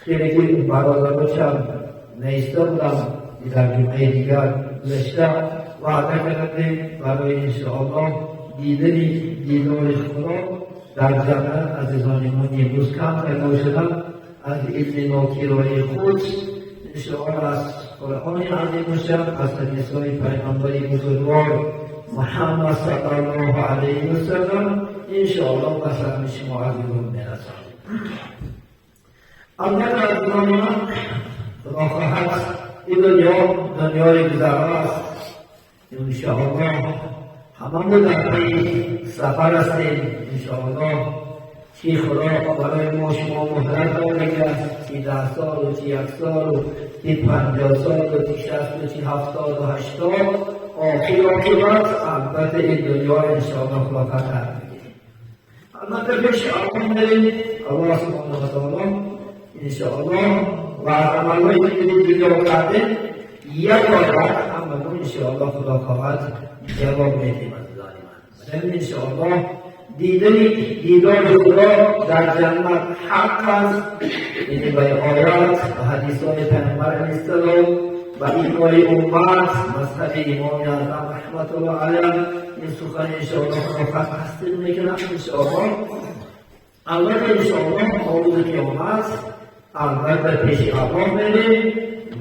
Хеле ки бародарошам наиста будам, дар ҷумъаи дигар гузашта ваъда кардем барои иншоаллоҳ дидани дидори Худо дар ҷаннат. Азизони мо, имрӯз кам пайдо шудам аз изни нокирои худ, иншоаллоҳ аз Қуръони азимушшаън, аз ҳадисҳои пайғамбари бузургвор Муҳаммад саллаллоҳу алайҳи васаллам иншоаллоҳ ба саҳми шумо азизон мерасонем. Албатта, азизони ман, Худо хоҳад, ин дунё дунёи гузаро аст. Иншоаллоҳ ҳамамон дар пайи сафар ҳастем. Иншоаллоҳ, чи Худо барои мо шумо муҳлат додагиаст, чи 10 солу, чи як солу, чи 50 солу, чи 60-у, чи 70-у 80, охир оқибат албатта ин дунёро иншоаллоҳ Худо тарк мекунем. Албатта пеши Аллоҳ мерем. Аллоҳ субҳанаҳу ва таоло иншоаллоҳ ва аз амалҳое ки дар дунё кардем, як бор ҳамамон иншоаллоҳ, Худо хоҳад, ҷавоб медиҳем. Азизони ман, иншоаллоҳ дидани дидори Худо дар ҷаннат ҳақ аст, яъне ба оят ва ҳадисҳои Пайғамбар алайҳиссалом ва иҷмои уммат, мазҳаби Имоми Аъзам раҳматуллоҳ алайҳ, ин сухан иншоаллоҳ Худо тасдиқ мекунад. Иншоаллоҳ, албатта, иншоаллоҳ рӯзи қиёмат албатта пеши Аллоҳ мерем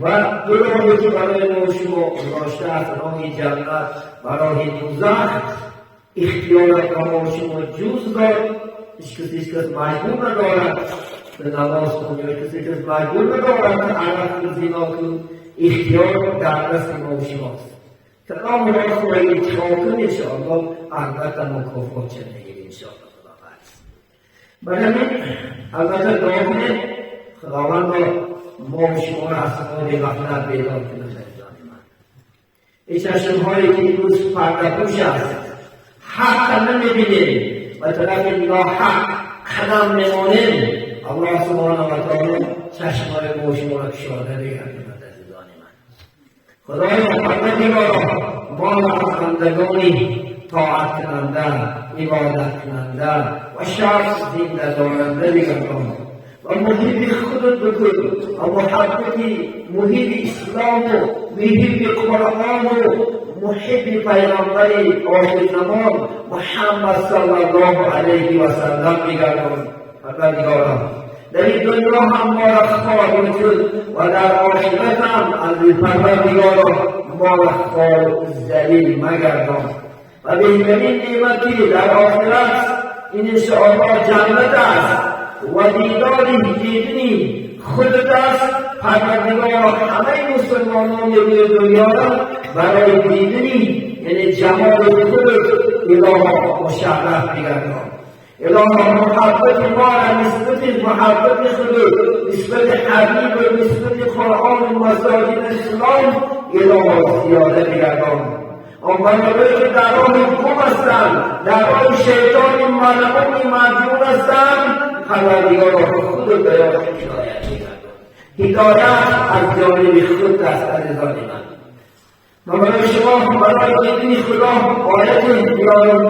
ва ду роҳе ки барои мо шумо гузоштааст, роҳи ҷаннат ва роҳи дӯзах, ихтиёрат ба мо шумо ҷуз дод. Ҳеҷ кас маҷбур надорад ба намоз кун ё касе кас маҷбур надорад ки арақ кун, зино кун. Ихтиёр дар дасти мо шумост. Кадом роҳро интихоб кун, иншоаллоҳ албатта мукофотша мегирем, иншоаллоҳ, Худованд. Барои ҳамин албатта дуо кунем, Худовандо мо шуморо аз хоби ғафлат бедор кунад. Азизони ман, ин чашмҳое ки имрӯз пардапӯш аст, ҳаққа намебинем ва тарафи ноҳақ қадам мемонем, Аллоҳ субҳанаҳу ва таоло чашмҳои мо шуморо кушода бигардонад. Азизони ман, Худоё, Парвардигоро, моро аз бандагони тоаткунанда, ибодаткунанда ва шаб зиндадоранда бигардон ва муҳибби худат бикун ва муҳаббати муҳибби ислому муҳибби Қуръону муҳибби пайғамбари охирзамон Муҳаммад саллаллоҳу алайҳи васаллам бигардон. Парвардигоро, дар ин дунё ҳам моро хор бикун ва дар охират ҳам, азиз Парвардигоро, моро хор залил магардон ва беҳтарин неъмат ки дар охират ин иншоаллоҳ ҷаннат аст ва дидори дидни худат аст. Парвардигоро, ҳамаи мусулмонони рӯи дунёро барои дидани, яъне ҷамоли худат, илоҳо, мушарраф бигардон. Илоҳо, муҳаббати моро нисбати муҳаббати худат, нисбати ҳабиб, нисбати Қуръону масоҷиди ислом, илоҳо, зиёда бигардон. Он бандагое ки дар роҳи гум ҳастанд, дар роҳи шайтони малъуни мадюн ҳастанд, Парвардигоро, худат ба ёд ҳидоят бигардон. Ҳидоят аз ҷониби худ аст. Азизони ман, ман барои шумо барои дидни Худо ояте биёрам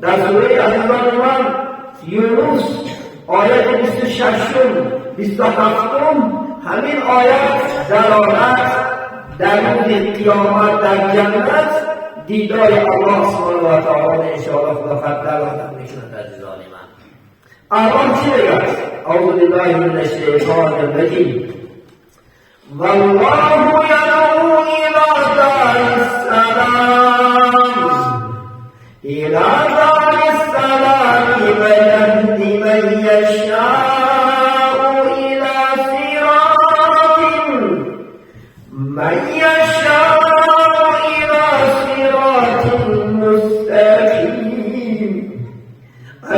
дар сураи, азизони ман, Юнус, ояти 26-ум, 27-ум. Ҳамин оят далолат дар рӯзи қиёмат дар ҷаннат дидори Аллоҳ субҳанаҳу ва таоло иншоаллоҳ Худо далолат мекунад. Азизони ман, Аллоҳ чӣ мегӯяд? Аузу биллаҳи мин ашшайтони рраҷим. Валлоҳу ядъу ила дори ссалам, ила дори ссалами ва яҳди ман яшау ила сиротин ман яшау ила сиротин мустақим.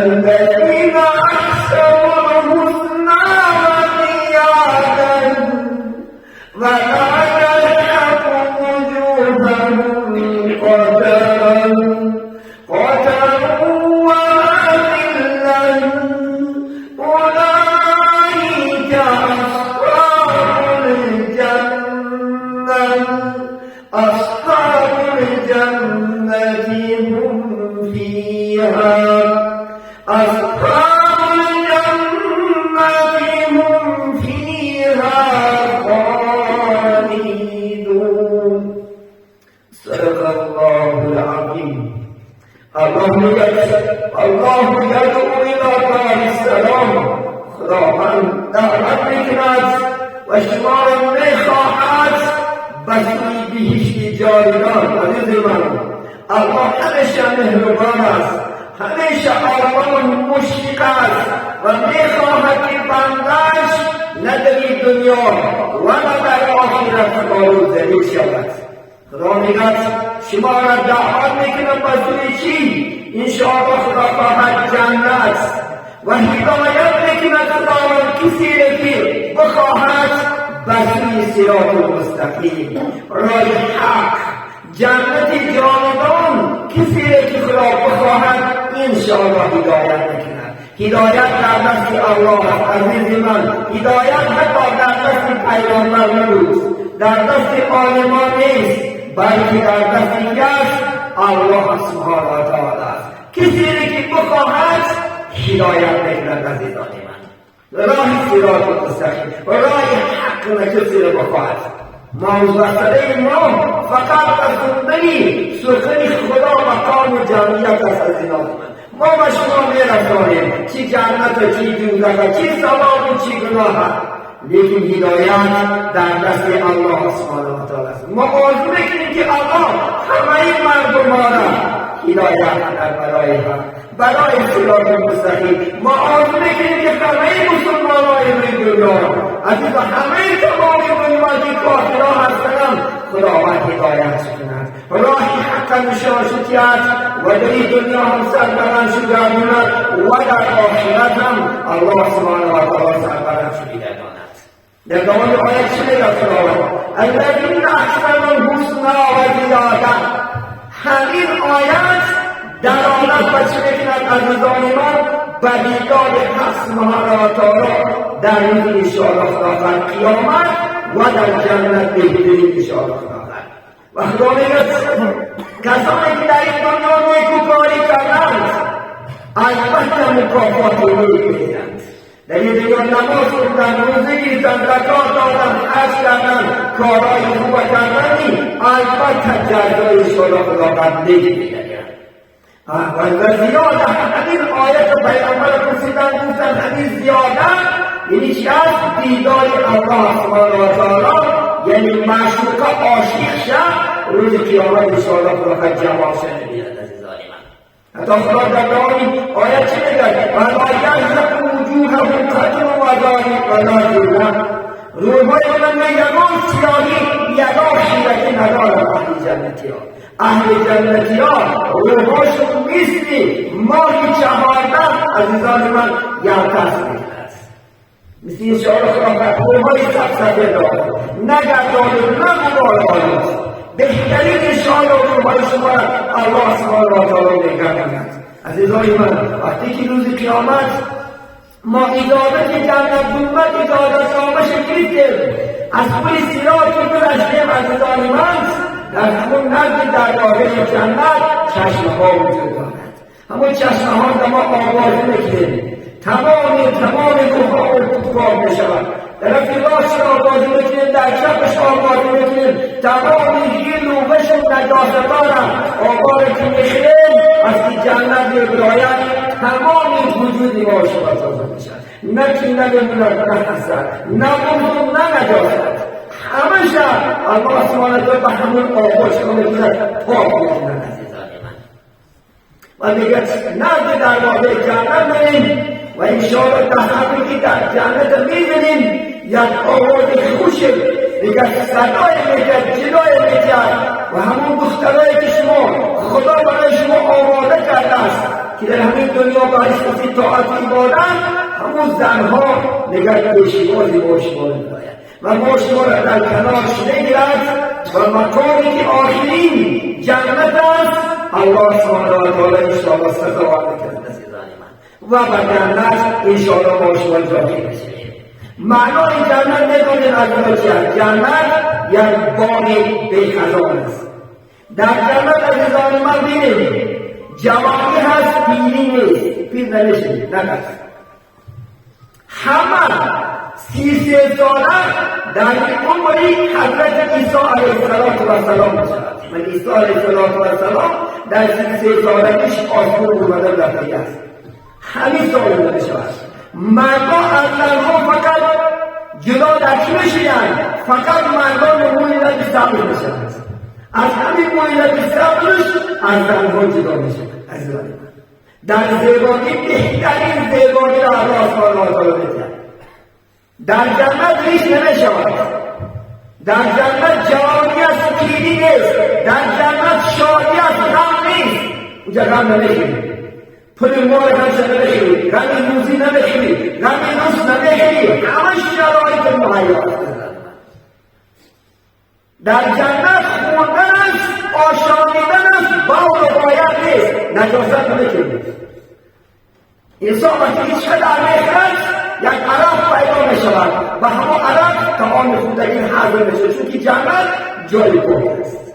الذين أحسنوا الحسنى وزيادة ولا يرهق وجوههم قتر ولا ذلة. یدعو الی دار السلام. خداوند دعوت میکند و شما را میخواهد به سوی بهشت جاودان. عزیز من، الله همیشه مهربان است، همیشه الله مشفق است و میخواهد که بندش نه در این دنیا و نه در آخرت خوار و ذلیل شود. خدا میگوید شما را دعوت میکنم به سوی چی؟ انشاءالله خدا خواهد جنت و هدایت میکند خداوند کسی را که بخواهد به سوی صراط المستقیم، راه حق، جنت جاودان. کسی را که خدا بخواهد انشاءالله هدایت میکند. هدایت در دست الله است عزیز من. هدایت حتی در دست پیامبر نبود، در دست عالمان نیست، بلکه در دست کس الله سبحانه و تعالی است. کسی را که بخواهد هدایت میکند عزیزان من، راه صراط مستقیم، راه حق را کسی را بخواهد. مسئله ما فقط رسوندن سخن خدا مقام و جمعیت است عزیزان من. ما به شما میرسانیم چی جنت و چی دوزخ، چی ثواب و چی گناه، لیکن هدایت در دست الله سبحانه و تعالی است. ما آرزو میکنیم که الله همه مردم را هدایت کند برای حق، برای صراط مستقیم. ما آرزو میکنیم که همه مسلمانان روی دنیا، عزیز همه تمام دنیا که کافرها هستند، خداوند هدایت کند، راه حق نشان شد و در این دنیا هم سربلند شد و در آخرت هم الله سبحانه و تعالی سربلند شد. در دوام آیت چی میگه خداوند؟ الذین احسنوا الحسنی و زیاده. همین آیت دلالت به چی میکند عزیزان من؟ به دیدار حق سبحانه و تعالی در روز انشاءالله خداوند قیامت و در جنت بهترین انشاءالله خداوند. و خدا میگه کسانی که در این دنیا نیکوکاری کردند البته مکافات نیک میدهند. در این دنیا نماز خوندن، روزه گرفتن، زکات دادن، حج کردن، کارهای خوب کردن، البته جزای انشاءالله خداوند نیک میدهد. و زیاده همین آیت پیامبر پرسیدن، گفتن همین زیاده یعنی چی است؟ دیدار الله سبحانه و تعالی، یعنی معشوقه عاشق شد روز قیامت انشاءالله خداوند جواب شد میدهد عزیزان من. حتی خدا در دوام آیت چی میگه؟ ولا یرهق وجوههم قتر ولا ذله. روحهای من یگان سیاهی یگان خیرتی ندارد اهل جنتی ها. اهل جنتی ها روحاشون مثل ماه 14 عزیزان من یرتس میکرد، مثل انشاءالله خداوند روحهای سبسبه دارد، نه گردانه نه غبار آلود. بهترین انشاءالله روحهای شما الله سبحانه و تعالی میگرداند. عزیزان من، وقتی که روز قیامت ما اجازت جنت دومت اجازت نامش گرفتیم، از پل صراط که گذشتیم عزیزان من، در همون نزد درگاه جنت چشمه ها وجود دارد. همون چشمه ها در ما آوازه میکنیم، تمام روحها پاک میشود. در طرف راست آوازه میکنیم، در چپش آوازه میکنیم، تمام گل و غش و نجاست دارم آوازه که میخوریم از جنت میبراید، تمام وجود ما شما تازه میشود. نه کینه نمیموند، نه حسد، نه بغض، نه نجاست. همه شب الله سبحانه وتعالی به همون آواز که میگوید پاک میکنند عزیزان من. و میگه نزد دروازه جنت میریم و انشاءالله در همون که در جنت میبینیم یک آواز خوش میگه، صدای میگه، جلای میگه و همون دخترایی که شما خدا برای شما آماده کرده است که در همین دنیا برای شما طاعت عبادت، همون زنها میگه پیشواز ما شما میآید و ما شما را در کنارش میگیرد و مقامی که آخرین جنت است الله سبحانه و تعالی انشاءالله سزاوار میکند عزیزان من و به جنت انشاءالله ما شما داخل میشویم. معنای جنت میدونید از چیست؟ جنت یک باغ بیخزان است. در جنت عزیزان من بینید جوانی هست، پیری نیست، پیر نمیشید، نه همه 33 ساله در عمری حضرت عیسی علیه السلام میشود. من عیسی علیه السلام در 33 سالگیش آسمون اومده رفته است. همین سوال نمیشود. مردها از زنها فقط جدا در چی میشینند؟ فقط مردان موی رنگ سبز میشوند. از همین موی رنگ سبزش از زنها جدا میشوند. عزیزان من، در زیبایی بهترین زیبایی را الله سبحانه و تعالی میدهد. در جنت ریش نمیشود، در جنت جوانی است پیری نیست، در جنت شادی است غم نیست. اونجا غم نمیخوری، پول مال غمش نمیخوری، غم روزی نمیخوری، غم روز نمیخوری، همه شرایط مهیا است. در جنت خوردن است، آشامیدن است، بال و باید نیست، نجاست نمیخوری. انسان وقتی که چقدر میخورد یک عرق پیدا میشود و همون عرق طعام خوردگی هضم میشه، چون که جنت جای پاک است.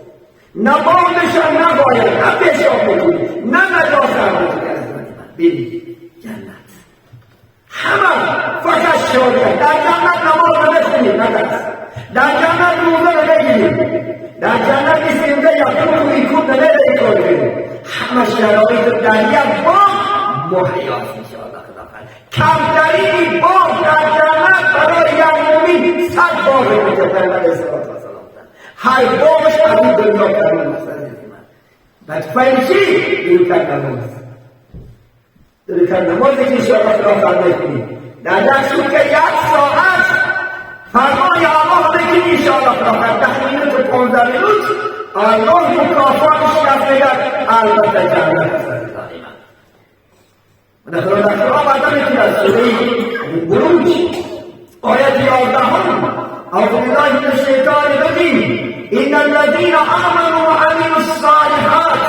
نه بال میشه، نه باید، نه پیشاب میکنی، نه نجاست میکنی. ببینید جنت همه فقط شادی. در جنت نماز نمیخونی، نه درس. در جنت روزه نمیگیری، در جنت نیست یقین کوی کوب نمیری کنی. همه شرایط در یک باغ مهیاست انشاءالله. کمترین باغ در جنت برای یک مؤمن 100 باغ میده. پیامبر اسلام هر باغش از این دنیا کردن است. بعد فهم چی؟ دروکر نماز، دروکر نمازی که انشاءالله خدا میکنی در دست که یک ساعت فرمای الله بکنی انشاءالله خدا 10 minute و 15 minute الله مکافاتش دست میدهد، البته جنت است. خدا در قرآن وعده میکند، سوره بروج آیت 11، اعوذ بالله من الشیطان الرجیم، ان الذین آمنوا وعملوا الصالحات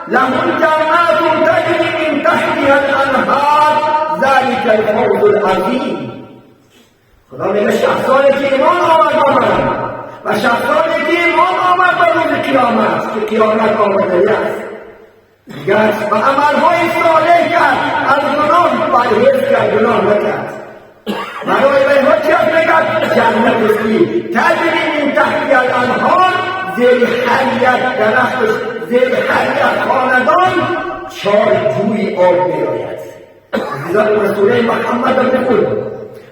لهم جنات تجری من تحتها الانهار ذلک الفوز العظیم. خدا میگه شخصانی که ایمان آورد به من و شخصانی که ایمان آورد به روز قیامت که قیامت آمده است و عملهای صالح کرد، از گناه پرهیز کرد، گناه نکرد، برای اینها چه میگد؟ جنت استی تجری من تحتها الانهار، زیر هر یک درختش، زیر هر یک خاندان 4 جوی آب میآید. عزیزان سوره محمد رو بخون،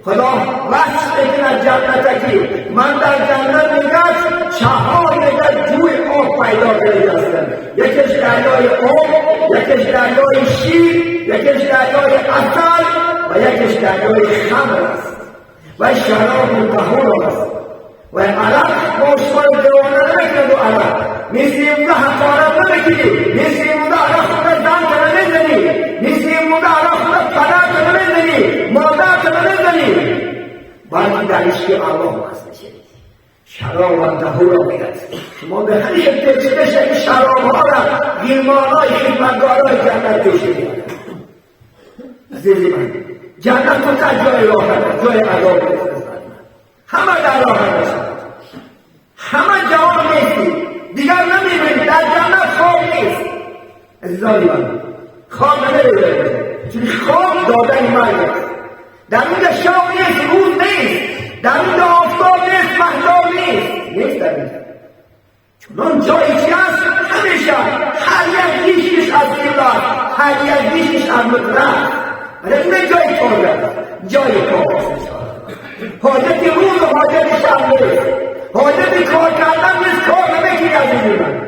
خدا وصف میکند جنت که من در جنت میگد 4 میگد جوی آب پیدا کرده هستم. یکیش دریای آب، یکیش دریای شیر، یکیش دریای عسل و یکیش دریای خمر است و شراب طهور است و عرق با شما دیوانه نمیکند و عرق مثل اونجا حقارت نمیکنی، مثل اونجا عرق خود زن نمیزنی، مثل اونجا عرق خود پدر نمیزنی، مادر نمیزنی، بلکه در عشق الله هست میشید. شراب و طهور میگد. شما به همین پیچیده شد شراب ها را غلمانای خدمتگارای جنت پیش میاد. عزیزی من، جنت فقط جای راحت، جای عذاب نیست. همه در راحت باشند، همه جوان نیستی، دیگر نمیبینی. در جنت خواب نیست عزیزان من، خواب نمیبینی، چون خواب دادن مرگ است. در اونجا شب نیست، روز نیست، در اونجا آفتاب نیست، مهتاب نیست، نیست در اونجا. چنان جایی که هست همیشه هر یک ریشش از طلا، هر یک ریشش از نقره. ولی اون جای کار است، جای کار است. حاجت روز و حاجت شب نیست، حاجت کار کردن نیست، کار نمیکنی عزیز من.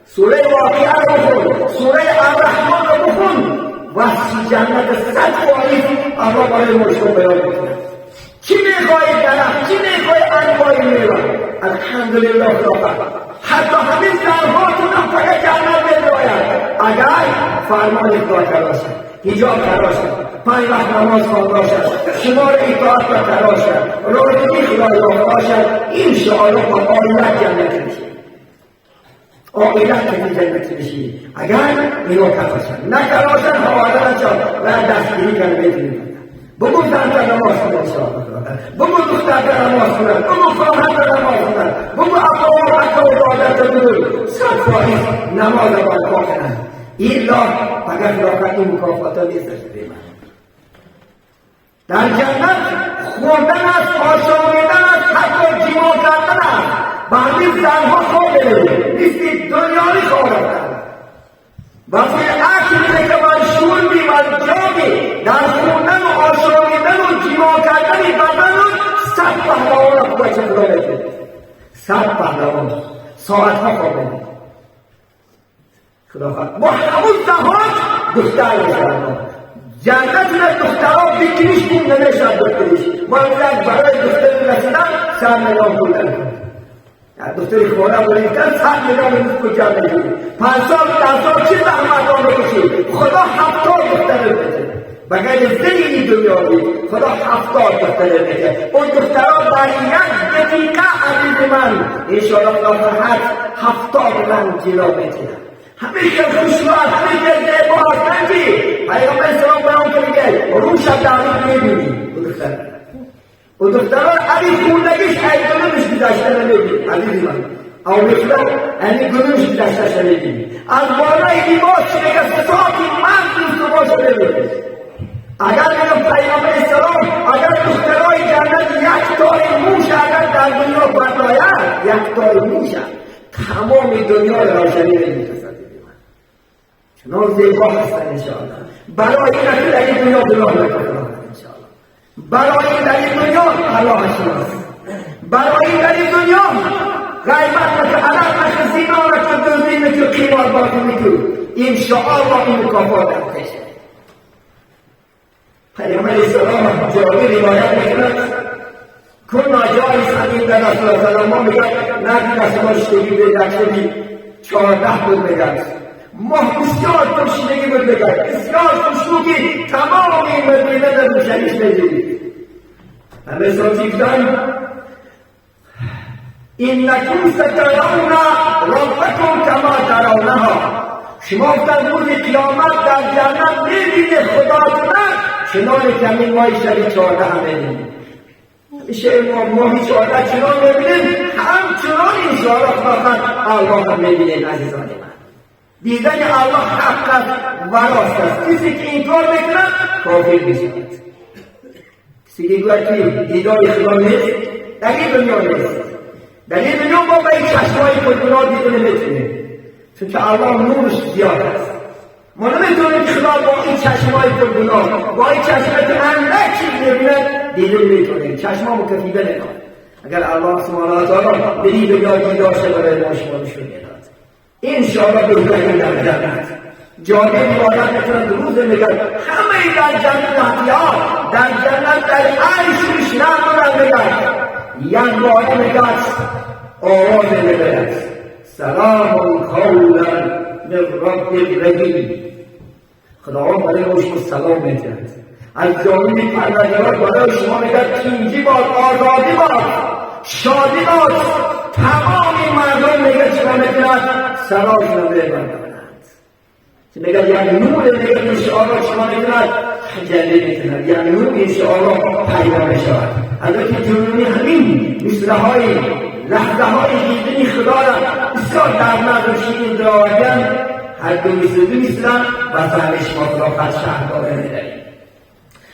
سوره واقعه رو بخون، سوره الرحمن رو بخون، وصف جنت 100% الله برای مشکل بیان میکنه. چی میخوای درخت، چی میخوای انواع میوه. الحمدلله خدا حتی همین زنهاتون هم فقط جنت میداید اگر فرمان خدا کراشد، حجاب کراشد، 5 وقت نماز خوانده باشد، شما را اطاعت کراشد، رابطه خدا یافته باشد، انشاءالله با عائلت جنتی میشی، عائلت جنتی میشی اگر اینا کراشد. نکراشد حواله نشد و دستگیری کنه میتونی. بگو زن که نماز خونه، بگو دختر که نماز خونه، بگو خواهر که نماز خونه، بگو عقا و عقا و دادر که بگو 100% نماز برپا کنند. این راه فقط راحت این مکافات ها نیست. در جنت خوردن است، آشامیدن است، حتی جیما کردن است. به همین زنها خواب بروید، نیستی دنیایی خواب رفتن. وقتی اکل که بر شربی بر جامی در 100 پهلوان ساعتها خواب میدید. خدا خواهد با همون زحاک دختر میشود. جنت را دخترها بکریش بود نمیشود دختریش. ما امروز برای دختر رسیدن 100 میلیون پول داریم. دختری خونه بریدن 100 میلیون امروز کجا میگیری؟ 5 سال 10 سال چه زحمت آن بکشی؟ خدا 70 دختر بده. بغیر زن دنیایی خدا 70 دختر بده. اون دخترها بر یک دقیقه عزیز من انشاءالله خدا فرحت 70 من جلو میتونم. همیشه خوشحال، همیشه زیبا هستن که پیامبر اسلام بیان کرده که روش در میبینی اون دختر. اون دخترها علی خوندگیش ای گلومش گذشته نمیبینی عزیز من. او مثلا یعنی گلومش گذشته نمیبینی. از بالای لباس میگه ساعتی من دوست باشه نمیبینی. اگر میگم پیامبر اسلام اگر دخترای جنت یک تای موش اگر در دنیا برداید یک تای موش تمام دنیا را روشنی می‌کند. چنان زیبا هستن انشاءالله. برای این در این دنیا گناه نکنند انشاءالله. برای این در این دنیا الله شناس. برای این در این دنیا غیبت نکن، علت نکن، زنا نکن، دزدی نکن، قمار بازی نکن. انشاءالله این مکافات در پیشه. پیامبر اسلام جابر روایت میکند کنا جالسا عند رسول الله ما میگن نزد رسول الله شدگی به یک 14 بود میگن ماه بسیار پرشیدگی بود بگرد بسیار خوشنوکی تمام این مدینه در روشنیش میدید. همه ساتیفتن اینکم سترون ربکم کما ترونها. شما افتاد روز قیامت در جنت میبینید خداتون چنان که همین ماه شب 14 هم میبینید. همیشه ما ماه 14 چنان میبینیم همچنان انشاءالله خداوند الله هم میبینید عزیزان من. دیدن الله حق است و راست است. کسی که این کار میکند کافر میشود. کسی که گوید که دیدار خدا نیست در این دنیا نیست. در این دنیا ما به این چشمای خود دیده نمیتونیم چون که الله نورش زیاد است. ما نمیتونیم که خدا با این چشمای پرگناه با این چشمایی که اندک چیز میبیند دیده نمیتونیم. چشما مکفیده نکن. اگر الله سبحانه و تعالی به این دنیا دیدار برای ما شما نشون میداد انشاءالله بهترین در جنت. جالب روایت میکنند روز میگن همه در جنت ها در جنت در عیش میشنن میگن یک بار میگن آواز میگن سلام قولا من رب رحیم. خداوند برای شما سلام میدهد. از جانب پروردگار برای شما میگه تینجی باد، آزادی باد، شادی باد. تمام مردم میگه چرا میکند سراشون میبندند. میگه یک نور میگه انشاءالله شما میکند تجلی میکند، یک نور انشاءالله پیدا میشود. البته جنونی همین مثلهای لحظه های دیدنی خدا را بسیار در نظر شیرین درآوردن هر دو مثل دو مثلن و فهمش ما خدا شهر داره میدهیم.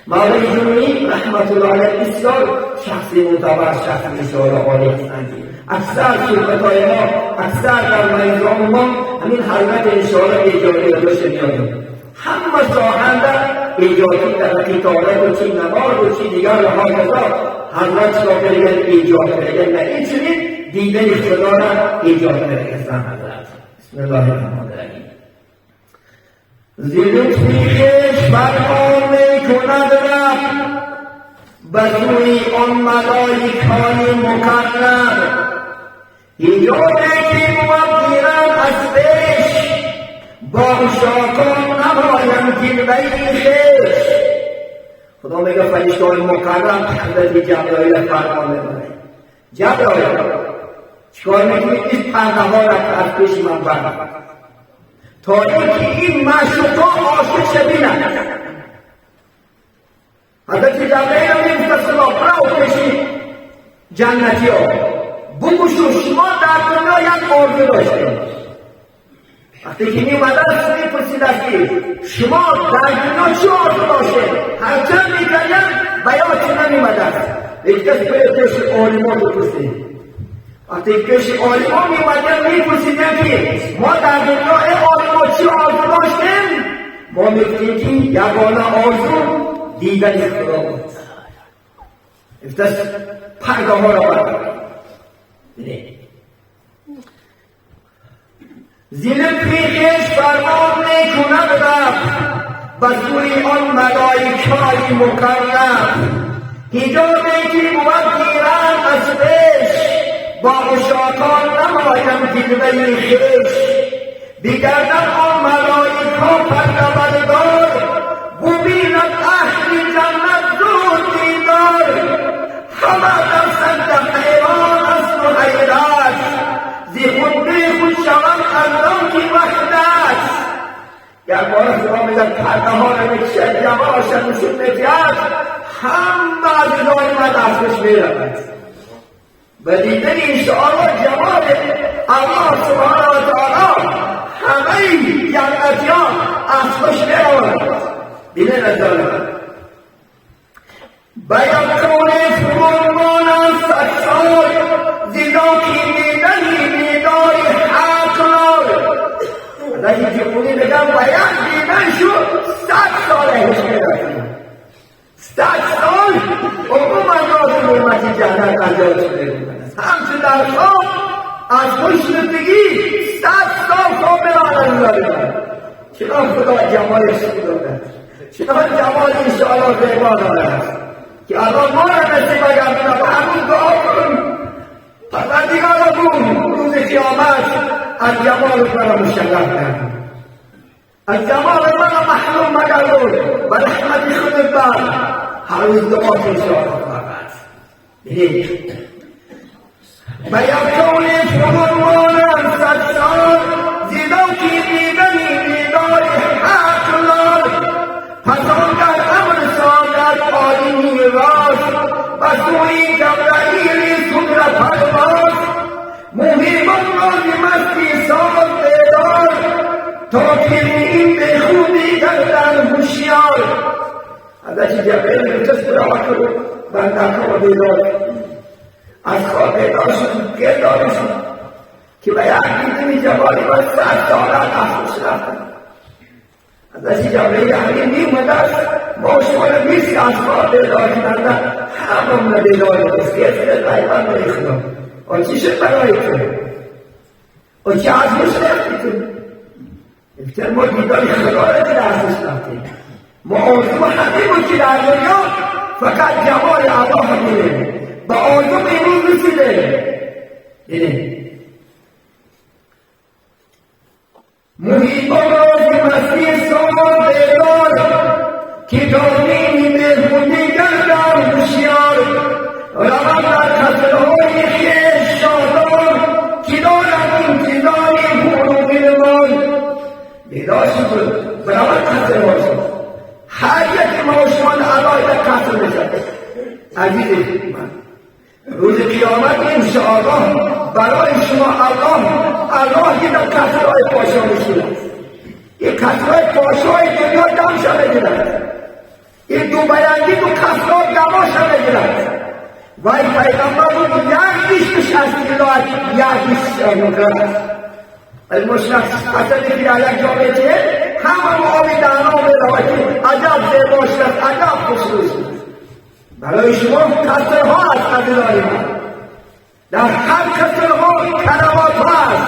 مولای جنونی رحمت الله علیه بسیار شخصی معتبر، شخصی انشاءالله عالی هستند. اکثر صحبت‌های ما اکثر در منظام ما همین حضرت انشاءالله ایجادی را داشته میادیم. همه ساحنده ایجادی در قطارت و چی نماز و چی دیگر و هاکذا حضرت را کردن ایجاد کردن و این چنین دیدن خدا را ایجاد کردن حضرت. بسم الله الرحمن الرحیم. ز لطفی خویش فرمان میکند رب به سوی آن ملایکان مقرب. حجابی که بود گیرم از پیش با عشاقان نمایم جلوه خویش. خدا میگه فرشته‌های مقرب حضرت جبرائیل فرمان میبره. جبرائیل چیکار میکنی؟ این پرده ها را از پیش من بردار تا اینکه این معشوقا عاشق شبینند. حضرت جبرائیل هم میگفت خدا برو پیش جنتی ها بگو شما در دنیا یک آرزو داشتید. وقتی که میومدن میپرسید که شما در دنیا چه آرزو داشتید؟ هرچند میکردن بیاتون نمیومد. هیچ کس پیش عالمان بپرسید. وقتی پیش عالمان میومدن میپرسیدن که ما در دنیا ای عالمان چه آرزو داشتیم؟ ما میگفتیم که یگانه آرزو دیدن خدا بود. افتاس پرده ها را بردارد. ز لطف خویش فرمان میکند رب، به سوی آن ملائکای مقرب. حجابی که بود گیرند از پیش، با عشاقان نمایم جلوه خویش. بگردد آن ملائکا پرده بردار، ببیند اهل جنت زود دیدار. همه در سجده حیران است و حیرت، ز خود بیخود شوند از رنگ وحدت. یک بار خدا میگه پرده ها رو میکشد، جمالش نشون میدهد، همه عزیزان من دستش میرود. به دیدن انشاءالله جمال الله سبحانه و تعالی همه جنتیان از خوش میروند. بینه نظر من به یک کون فرو مانند 100 سال، زیرا که دیدنی دیدار حق را. حضرت جمهوری میگن به یک دیدن شد 100 سال خوش میرفتیم. 100 سال عموما ناز نعمت جنت انجام شده. همچون در خواب از خوشنودگی 100 سال خواب می‌آید. چرا خدا جمالش دارد، چرا جمال انشاءالله زیبا دارد که الان ما را نصیب گرداند. و هنوز دعا کن پروردگارا بگو روز قیامت از جمال مرا مشرف گردان، از جمال مرا محروم مگردان، و رحمت خودت بر. هر روز دعا کن انشاءالله فقط. به یک کون فرو مانند 100 سال، زیرا که دیدنی دیدار حق را. پس آنگه امر سازد عالی راز، به سوی جبرئیل سوی پرواز. مهیبان را ز مستی ساز بیدار، تا که این به خوبی گردند هوشیار. حضرت جبرئیل گفت خدا کن بنده را بیدار، از خواب بیدار شد، گردار شد که به یک دیدن جمالی باید 100 سال از خوش رفتن. حضرت جبرئیل امین میومد است، ما شما را نیست از خواب بیدار کردن، همون را بیدار است که پیغمبر خدا. آن چی شد برای تو؟ آن چی از خوش رفتی تو؟ گفتن ما دیدار خدا را که از خوش رفتیم. ما آرزو همه بود که در دنیا فقط جمال الله بینیم، با آرزو امروز رسیده. محیطان را ز مستی ساز بیدار، که تا بینی بهبودی گردند هوشیار. روند در قصرهای خویش شادان، که دارند انتظار حور و غلمان. بیدار شد برود قصرها شد. هر یک ما و شما علایق قصر میشد. عزیز من روز قیامت انشاءالله برای شما الله که در قصرهای پاشا میشیند. این قصرهای پاشای دنیا دمش میگیرد، این دو بیندی دو قصرها دماش میگیرد. و این پیغمبر بود یک بیشتش از طلا یک بیشتش نقره است. المشرق اصلا که در یک جامعه همه آب دهنا میرود که عجب زیبا شد، عجب خوشروی شد. برای شما قصرها است عزیزان من. در هر قصرها کروات ها است،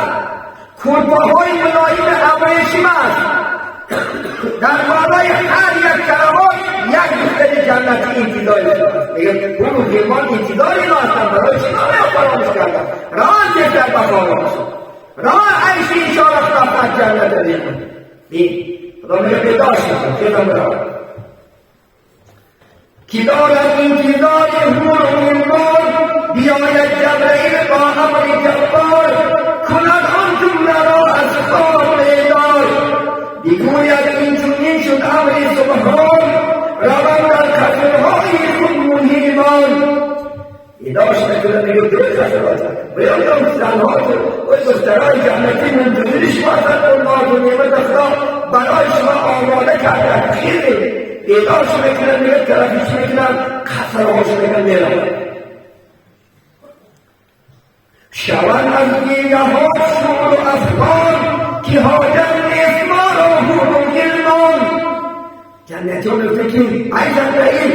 کلبه های ملایم ابریشم است. در بالای هر یک کروات یک دختر جنتی انتظار است. میگه اون غلمان انتظار اینا هستن، برای شما فراموش کردن. راه در بخارا راه عیش انشاءالله خلافت جنت داریم. بین خدا میگه بیدار شد خدا میگه که دارد انتظار حور و غلمان، بیاید جبرئیل با امر جبار. کند آن جمله را از خواب بیدار، بگوید این چنین شد امر سبحان. روند در قصرهای خود مهیبان. بیدار شد میگه دو قصرها بیایم زنها و دخترای جنتی منتظر شما هستند. ناز و نعمت خدا برای شما آماده کردند. خیلی بیدارش میکنن، میگه طرفش میکنن، قصرهاش میکنن، میروند. شوند از دیده ها شور و افغان، که حاجت نیست ما را حور و غلمان. جنتی ها میگفته که ای جبرئیل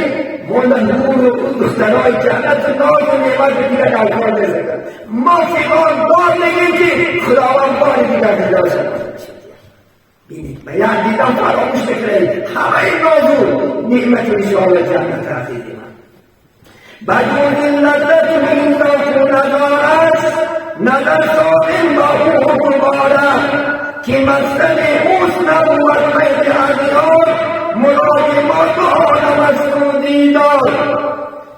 ما حور و اون دخترهای جنت ناز و نعمت دیگر در کار نزدن. ما فیقان بار میگیم که خداوند بار دیگر دیگر دیدار شد. بینید و یک دیدم فراموش نکنید همه نازو نعمت انشاءالله جنت عزیزی من. بجز این لذت این نازو ندارد، نظر سالم با او حکم که مسکن اوست نبود فیض اغیار، مراد ما دو عالم است و دیدار.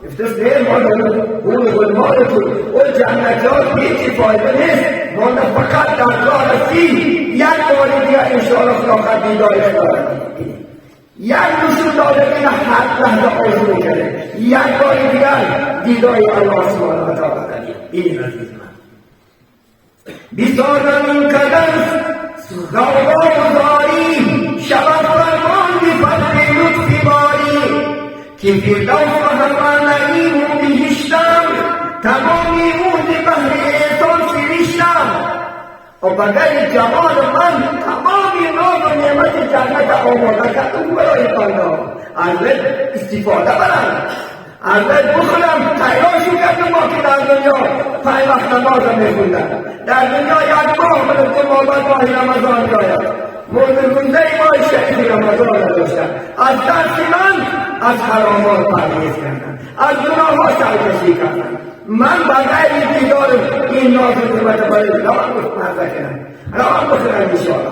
افتاس نه ما داریم اون غلمانتون اون جنتیات هیچی فایده نیست، ما نه فقط در کار هستی یک بار دیگر انشاءالله خدا دیدار خدا یک نشون داده بین هر لحظه آرزو میکنه یک بار دیگر دیدار الله سبحانه و تعالی. این عزیز من بیسازم این قدم غوغا گذاری، شود فرمان بی فضل لطفی باری، که فردوس و همه نعیم و بهشتم، تمامی او ز بهر احسان سرشتم. و بغیر جمال من تمامی ناز و نعمت جنت آماده کردم برای بنده از استفاده برم، از بخورم. تیار کردم ما که در دنیا 5 وقت نماز میخوندم، در دنیا یک ماه من 2 ماه بعد ماه رمضان میآید، مورد روزه ماه شریف رمضان نداشتم. از درس من از حرامات پرهیز کردم، از گناه ها سرکشی کردم. من بغیر دیدار این ناز و نعمت برای روان مزه کنم، روان بخورم انشاءالله.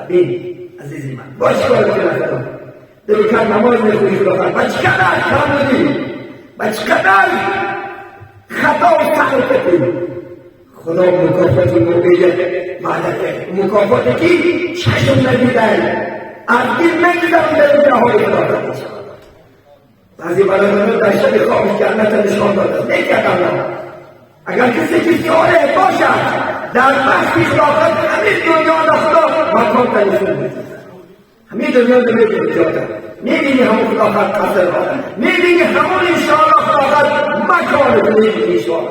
ببین عزیزی من باش کار کنم، دل نماز میخونی خدا خیر، با چقدر کم بودی، با چقدر خطا و سرکشی، خدا مکافات موقعیت وعده مکافات کی چشم ندیدن از دل نمیدن به جاهای خدا. بعضی برادران در شب خواب جنت نشان داده نکردم. اگر کسی که صالح باشد در وقتی خلافت همین دنیا را خدا مکان تنشون میده، همین دنیا رو میبینی، میبینی همون خلافت قصر را میبینی، همون انشاءالله خلافت مکان رو میبینی انشاءالله.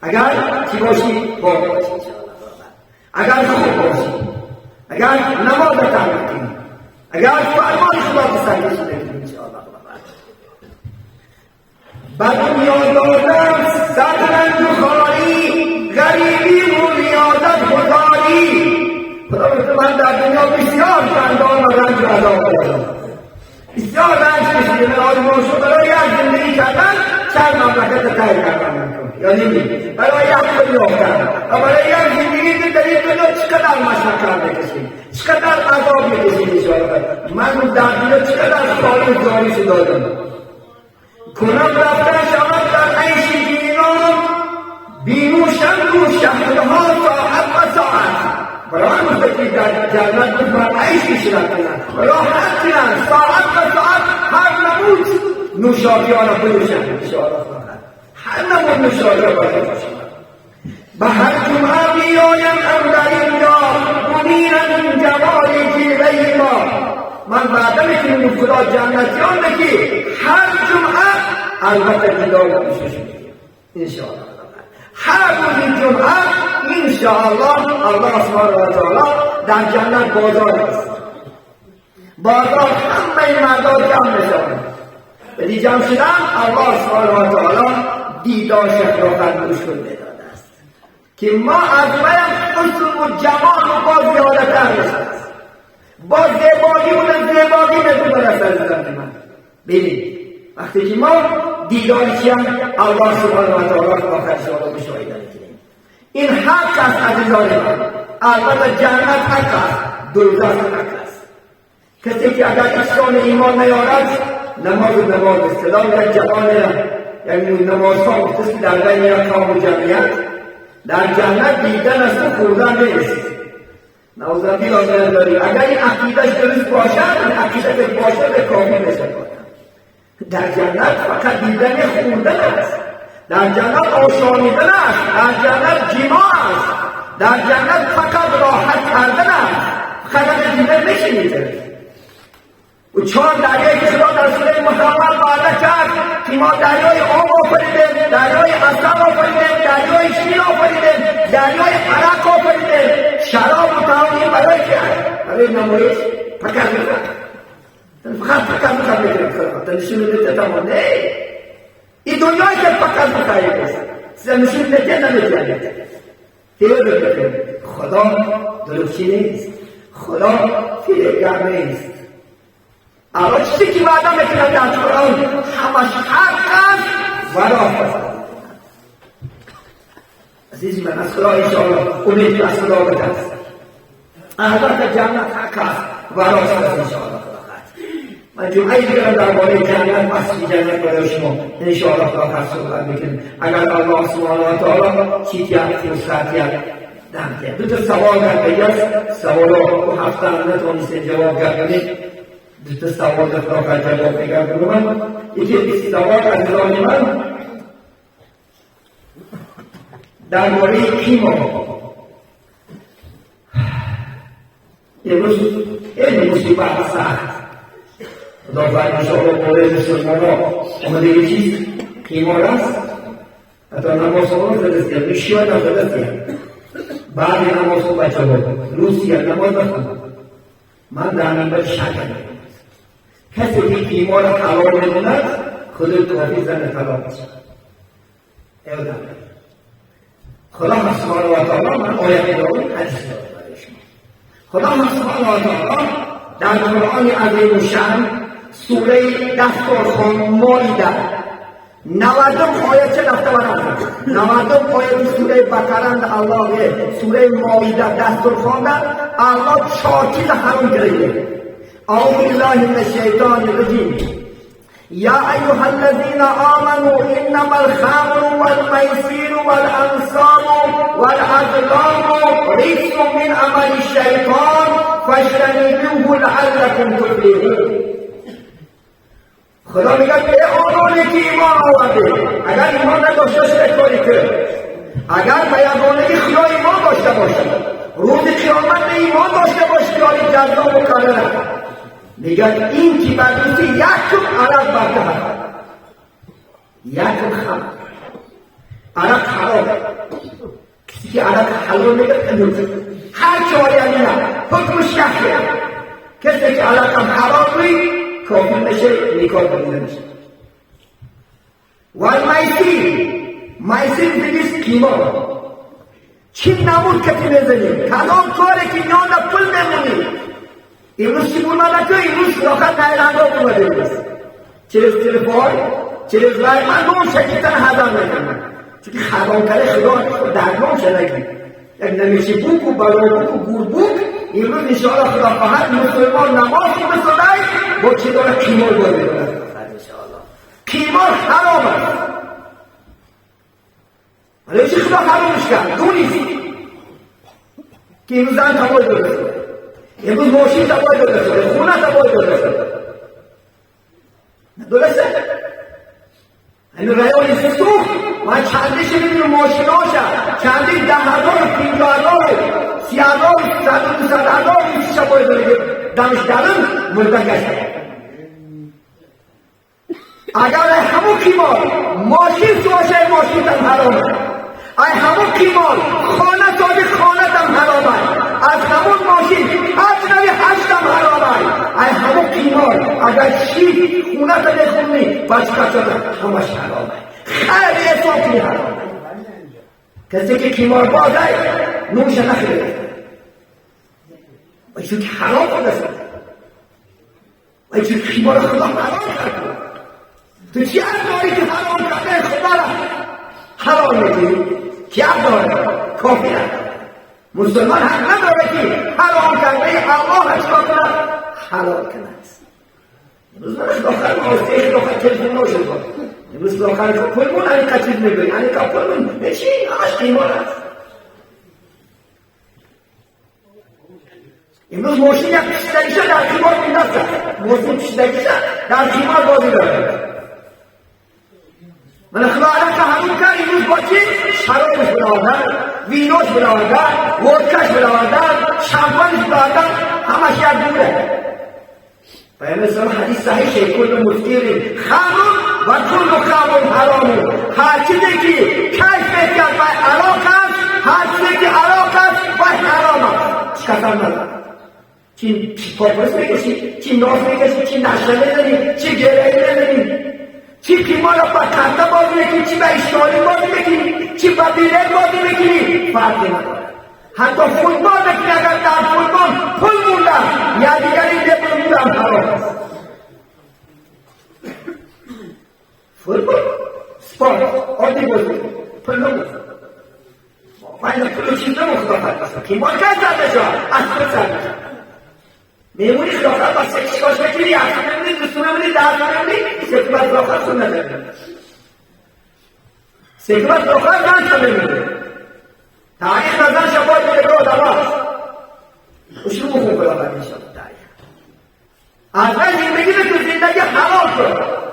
اگر چی باشی؟ پاک باشی انشاءالله، اگر خوب باشی، اگر نماز ترک کنی، اگر فرمان خدا تسلیم کنی انشاءالله. به دنیا دادم صد رنج و خواری، غریبی و ریاضت گذاری. خدا گفته من در دنیا بسیار چندان و رنج و عذاب دادم، بسیار رنج کشیدم. آزمان شد برای یک زندگی کردن چند مملکت طی کردم، یعنی برای یک خود یافتن و برای یک زندگی در این دنیا چقدر مشقت میکشیم، چقدر عذاب میکشیم انشاءالله. من در دنیا چقدر خواری و زاری دادم. کنم رفتن شود در عیش بینام، بینوشم رو شهرها ساعت و ساعت. برای هم فکری در جنت بود بر عیش میشدن کنن، راحت کنن ساعت و ساعت، هر نمود نوشابی ها را بنوشن انشاءالله، هر نمود نوشابی را بنوشن. به هر جمعه بیایم اندر اینجا، بمیرم جمال جلوه ما. من وعده میکنم خدا جنتیان که هر جمعه البته دیدار میشه انشاءالله. هر روز جمعه انشاءالله الله سبحانه و تعالی در جنت بازار است. بازار همه مردا جمع میشن، ولی جمع شدن الله سبحانه و تعالی دیدار شفاعت نشون میداد است که ما از ویم حسن و جمال و با زیادتر میشه، با زیبایی اون زیبایی میتونه عزیزان من. ببینید وقتی که ما دیدار کیم الله سبحانه و تعالی آخر شما مشاهده میکنیم. این حق است عزیزان من. البته جنت حق است، دوزخ حق است. کسی که اگر اسلام ایمان نیارد نماز و نماز اسلام یک جوان، یعنی نمازها مختص در بین یک قوم و جمعیت در جنت دیدن است و خوردن نیست. نعوذ بالله داریم. اگر این عقیدهش درست باشد، این عقیده باشد به کافی میشه. در جنت فقط دیدن خوردن است، در جنت آشامیدن است، در جنت جماع است، در جنت فقط راحت کردن است، فقط دیدن نشینیده. و 4 دریایی که خدا در سوره محمد وعده کرد که ما دریای آب آفریدیم، دریای عسل آفریدیم، دریای شیر آفریدیم، دریای عرق آفریدیم، شراب و طعام برای چه؟ برای نمایش. فقط فقط فقط فقط می‌کنه نشون میده تمام. نه این دنیایی که فقط می‌خواد نشون میده نمیده. فریب خدا دروغچی نیست، خدا فریبگر نیست. اول چیزی که وعده میکنه در قرآن همش حق است و راست است. عزیز من از خدا انشاءالله امید از خدا بدست. البته جنت حق است و راست است انشاءالله. من جمعه دیگرم درباره جنت، مسجد جنت برای شما انشاءالله خدا صحبت میکنیم. اگر الله سبحانه و تعالی چیت یک فرصت یک دم کرد. دو تا سوال در است، سوال رو هفته هم نتونستیم جواب گردونیم. دو تا سوال در خدا جواب میگردونم. یکی سوال از من درباره کیما. امروز این مصیبت سخت خداوند انشاءالله برای مسلمان ها آمده یه چیز قیمار است. حتی نماز ها زدستیم میشیان هم زدستیم. بعد نماز ها بچه ها روسیه نماز نخوند. من در منبر شک کسی که قیمار حلال میموند خود کافی زن طلاق میشه. ایادم خدا سبحانه و تعالی من آیت دارم حدیث دارم برای شما. خدا سبحانه و تعالی در قرآن عظیم الشأن سوره دسترخوان مائده 90 آیت چه رفته برم 90 آیت سوره بقره الله سوره مائده دسترخوان الله چهار چیز حرام کرده. اعوذ بالله من الشیطان الرجیم. یا ایها الذین آمنوا انما الخمر والمیسر والانصاب والازلام رجس من عمل الشیطان فاجتنبوه لعلکم تفلحون. خدا میگه که آنانی که ایمان آورده، اگر ایمان نداشته باشه کاری که اگر به یگانگی خدا ایمان داشته باشه، روز قیامت به ایمان داشته باشه، کاری جزا مقرره. میگه این که بردوسی یکم عرق برده هست، یکم خمر عرق حرام. کسی که عرق حلال میگه هر چهاری همینه حکمش یکیه. کسی که عرق هم حرام روی کافی میشه نکاح بریده میشه. و میسیر، میسیر بگیست قیمار چی نمود کتی میزنی کلام کاره که نان پول میمونی. امروز چی بود مدد که امروز آخر نیرنگا اومده امروز چرز تلفن چرز رای من نوم شکیتن هزار میکنم چون که خرام کرده خدا در نوم شنگی یک نمیشه بوک و بلا بوک و گور بوک. امروز انشاءالله خدا خواهد مسلمان نماز بسودای با چه داره قیمار باید بکنه. انشاءالله قیمار حرام است. ولی چی خدا حرامش کرد؟ دونیست که امروز زن تبای درسته، امروز ماشین تبای درسته، خونه تبای درسته، درسته؟ این ریال سوخت من چندش میدونم ماشیناشه چندی 10,000 50,000 30,000 100,000 این شبای داره که دمش درم مرده گشته. اگر همون قیمار ماشین سواشه ماشین تم حرامه، ای همون قیمار خانه سازی خانه تم حرامه، از همون ماشین هشت نوی هشتم حرامه، ای همون قیمار اگر چی خونه تا بخونی بچه کچه همش حرامه. خیلی حساب کنی حرامه. کسی که قیمار بازه نوشه نخیره و چون که حرام خودست و چون که قیمار خدا حرام کرد. تو چی حق داری که حرام کرده خدا را حرام میکنی؟ چی حق داره؟ کافی حق. مسلمان حق نداره که حرام کرده الله چیکار کنه؟ حلال کنه. امروز من آخر واسه آخر تلفن نشد. امروز آخر پولمون همین قچیز میگوی همین پولمون چی؟ همش قیمار است. امروز ماشین یک پیشتگیشه در قیمار میندازه، ماشین پیشتگیشه در قیمار بازی داره. من خدا عرق حروم کرد. امروز با چی؟ شرابش بلاوردن، وینوش بلاوردن، ودکاش بلاوردن، شامپانش بلاوردن، همش یک دوره. پیامبر اسلام حدیث صحیح شه کل مسکر خمر و کل خمر حرام. هر چیزی که کیف کرد و عراق است، هر چیزی که عراق است و حرام است. چی کسان نداره؟ چی پاپرس میکشی، چی ناف میکشی، چی نشه میزنی، چی گره میزنی، چی قیمار را با کارت بازی میکنی، چی با اشتغالی بازی میکنی، چی با بیلت بازی میکنی، فرقی ندارد. حتی فوتبال بکنی اگر در فوتبال پول مونده یا دیگری بپول هم حرام است. فوتبال سپورت عادی بازی پول نمونده باید پول چیز نمون خدا فرق بسید قیمار کرد زده شد از خود زده شد میمونی خلافت با سکشکاش بکنی یخ نمونی دوستو نمونی درس نمونی سکوبت خلافت خود نزده سکوبت خلافت نزده نمونی تاریخ نزن شفاید بوده که آدم هست و شروع بخون خلافت انشاءالله تاریخ از من زندگی به تو زندگی حلال کن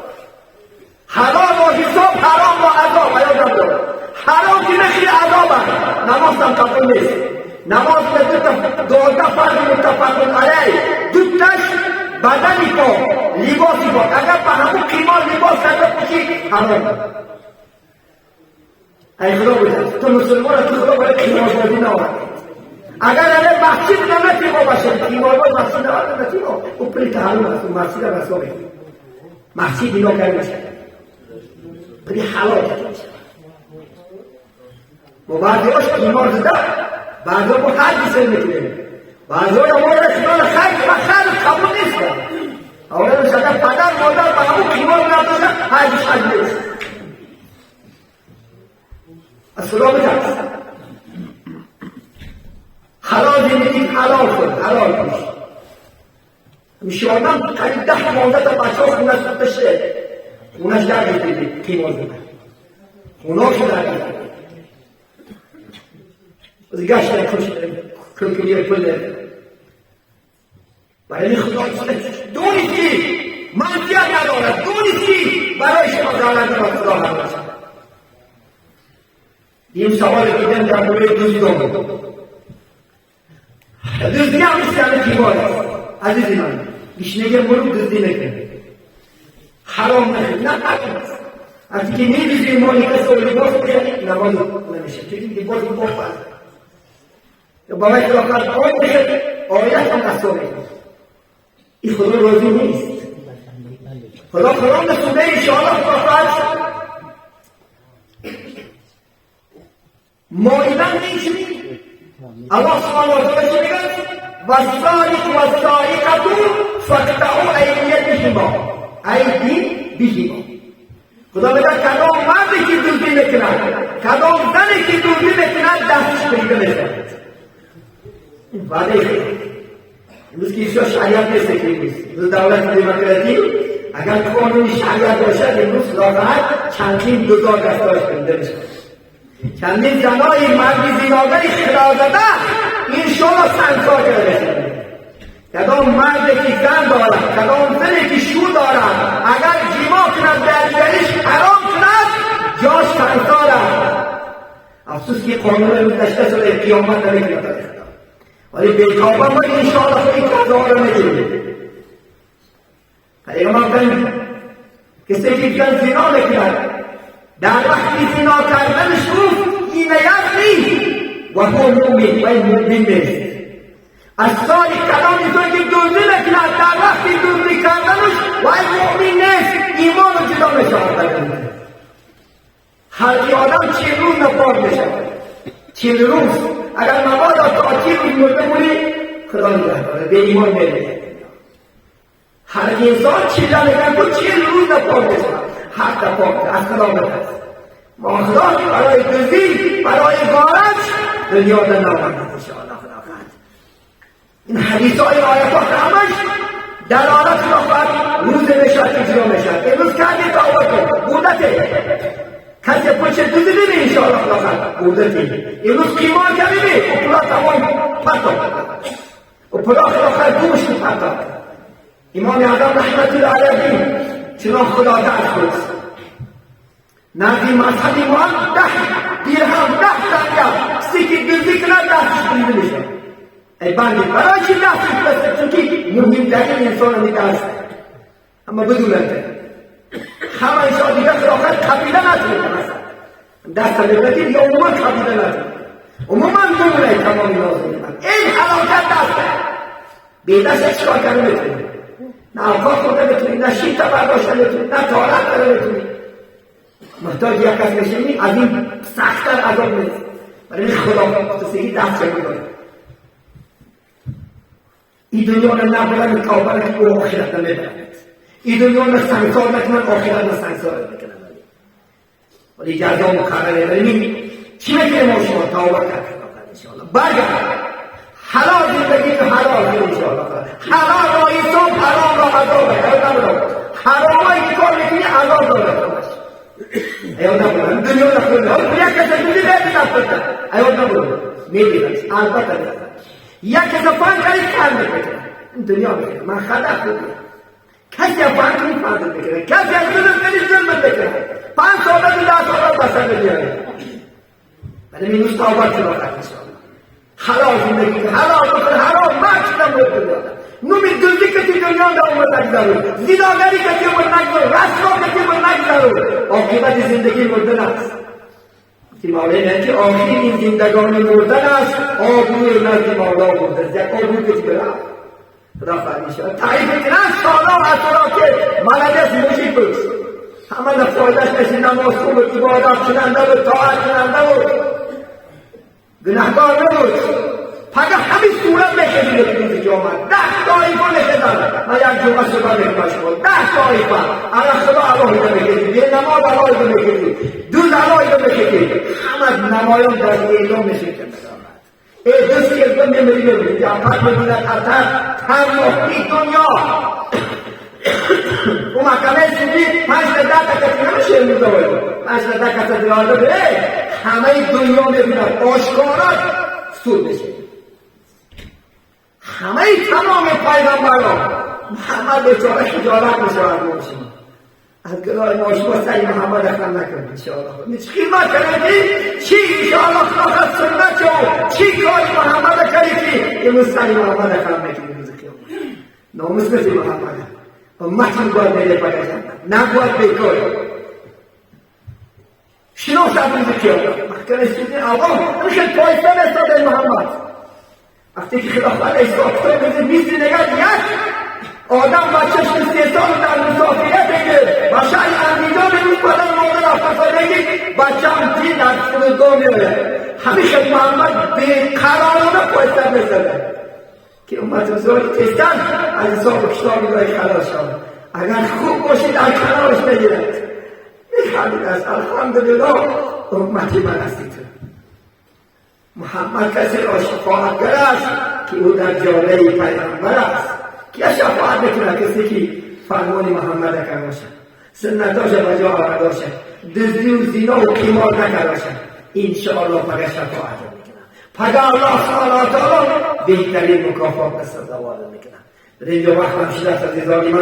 حلال با حساب حرام با عذاب ایادم دارم حرام که نخیری عذاب هست نماز هم قبول نیست نماز به 12 فرض متفق علیه دوتاش بدنی پاک لباسی پاک اگر به همون قیمار لباس نده پوشی حرام ای خدا بودن تو مسلمان تو خدا برای قیمار بازی نآورد اگر اگر مسجد نمیتونی باشه قیمار باز مسجد نآورد نتیجه او پلی تحرم است مسجد رسوا میکنه مسجد اینا کرده میشه پلی حلال کرده میشه و بعضی هاش قیمار زده بعضی ها با خرج سر میکنه بعضی ها ما را خیال خرج و خرج قبول نیست اولا مثلا پدر مادر با همون قیمار نداشته حجش حج نیست از خدا بترس حلال زندگی حلال کن حلال کن میشه آدم قریب 10-15 تا بچه ها خونش بشه خونش در گرفته قیمار زده خونهاشو در گرفته از گشت کش کلکلی پل برای خدا دونید که منفیت ندارد دونید که برای شما ضرر دارد خدا هست. این سوال دیدم در مورد دزدان دزدی هم مثل همه قیمار است عزیز من گشنگی ملوک دزدی نکنه حرام نکنه نه حرام است وقتی که میدزدی مال کسی و لباس بخری نماز نمیشه چون لباس با یا بابای خلافت آن بشه آیت هم رسوا میکنه این خدا راضی نیست خدا قرآن سوده انشاءالله خلافت مائدن نیست الله سبحانه و تعالی چی میگه والسارق والسارقة فاقطعوا ایدیهما ایدیهما خدا میگه کدام مردی که دزدی میکند کدام زنی که دزدی میکند دستش بریده میشود این وعده خدا امروز که ایشا شریعت نیست که امروز دولت دموکراتی اگر قانون شریعت باشد امروز خداوند چندین 2000 دستاش بریده میشود چندین زنای مردی زیناگری خدا زده انشاءالله سنگسار کرده میشود کدام مردی که زن دارد کدام زنی که شو دارد اگر جیما کند به دیگریش حرام کند جاش سنگسار است. افسوس که قانون امروز نشته شده قیامت نمیکند ولی بیتابه ما انشاءالله این قضا رو میگیریم. پیامبر گفتند کسی که زنا میکند در وقتی زنا کردنش گفت این یزنی و هو مؤمن و این مؤمن نیست. از سال کلامی تو که دزدی میکند در وقتی دزدی کردنش و این مؤمن نیست ایمان رو جدا میشود. هر آدم 40 روز نپاک میشود 40 روز اگر مبادا تا 40 روز مرده بودی خدا نگهداره به ایمان نمیده. هر انسان 40 نگه 40 روز نپاک میشود حق پاک از خدا بترس. ما خدا برای دزدی برای غارت دنیا در نامرد انشاءالله خدا خواهد. این حدیث های آیت ها همش دلالت خواهد روز نشد اجرا میشد. امروز کردی توبه کن بودته کسی پشت دزدی نمی انشاءالله خدا خواهد بودته. امروز قیمار کردی و پولا تمام پرتاب و پولا خدا خواهد گوش پرتاب. امام اعظم رحمت الله علیه چرا خدا درس بود نزدی مذهبی ما 10 درهم 10 ثانیه کسی که دزدی کند دستش بریده میشه. ای بنده برای چی دستش بسته؟ چون که مهمترین انسان می دست اما بدونند همه انسان دیگه آخر قبیله نتونه دست ببرید یا عموما قبیله نتونه عموما بمونه تمام لازم این حلاکت دسته به دست چیکار کرده میتونه نه اوقات خورده بتونی نه شیر برداشته بتونی نه طارت داره بتونی محتاج یک کس بشینی از این سخت‌تر عذاب نیست. برای خدا تسیگی دست چگی داره این دنیا رو نبرن توبه که او آخرت نمیبرند. این دنیا رو سنگسار نکنن آخرت رو سنگسار میکنن. ولی جزا مقرره. ولی چی میکنه ما شما توبه کرد انشاءالله برگرد حلال زندگی که حلال انشاءالله حلال را حساب حرام را عذابه. حرامایی که کار میکنی عذاب داره. ایاد نبودم دنیا نخورده یک کس دنیا بیاد نخورده. ایاد نبودم میبینم البته یک کس فان کردی کار میکنه این دنیا میکنه من خدا خوبیه. کسی فان کنی فان میکنه کسی از ظلم کنی ظلم میکنه 5 سال 10 سال بسر بیاره. ولی مینوس توبه چرا کرد انشاءالله حلال زندگی حلال بخور حرام مرد نمود دنیا نومی دزدی کسی دنیا در عمر نگذارو زیناگری کسی عمر نگذارو رسوا کسی عمر نگذارو. عاقبت زندگی مردن است. مولانا که آخر این زندگانی مردن است آبروی نزد مولا برده یک آبروی کسی برفت خدا فرمیشه تعریف کنن سالا و اصلا که ملدس مجیب بود همه فایدهش نشید نماز خوب بود عبادت کننده بود طاعت کننده بود گناهکار نبود. فقط همین صورت نشدید که روز قیامت 10 طایفه نشدن. من یک جمعه صحبت میکنم شما 10 طایفه اگر خدا علاهیده میکردید یه نماز علاهیده میکردید دوز علاهیده میکردید همه نمایان در اعلام میشید که ای دوست که دو میمیری میبینید یا پس میبیند اتر تنهی دنیا او محکمه سیبی 5 تا 10 تا کسی نمیشه امروز آورد 5 تا 10 کسی دیوارده بره همه دنیا میبیند آشکارا سود میشه. همه تمام پیغمبران محمد بیچاره خجالت میشود ما شما از گناه ما شما سعی محمد اخلم نکنید انشاءالله. خدمت کردی چی انشاءالله خدا سنت شو چی کاری محمد کردی که امروز سعی محمد اخلم نکنید روز قیامت ناموس نسی محمد امتون باید میره پای جنت نباید بیکار شناس از روز قیامت محکمه سیدین آقا میشه پایستان استاد محمد وقتی که خلافت حساب میزه 20 نگاه یک آدم بچهش 3 سال در مسافرت بگه و شای اندیجان روز پدر مادر افسردگی بچه‌م تی در فرودگاه میاره. همیشه محمد بیقرارانه پایستر میزنه که امت رسول تستن از حساب کتاب میگه خلاص شد. اگر خوب باشید در کنارش بگیرد میخندید از الحمدلله امتی من هستید. محمد کسی را شفاعتگر است که او در جامعه پیغمبر است. که شفاعت میکنه کسی که فرمان محمد کرده باشد سنتاش به جا آورده باشد دزدی و زنا و قمار نکرده باشد انشاءالله فقط شفاعت میکنه. پگاه الله سبحانه و تعالی بهترین مکافات به سزاوار میکنه. در اینجا وقت هم شده است عزیزان من.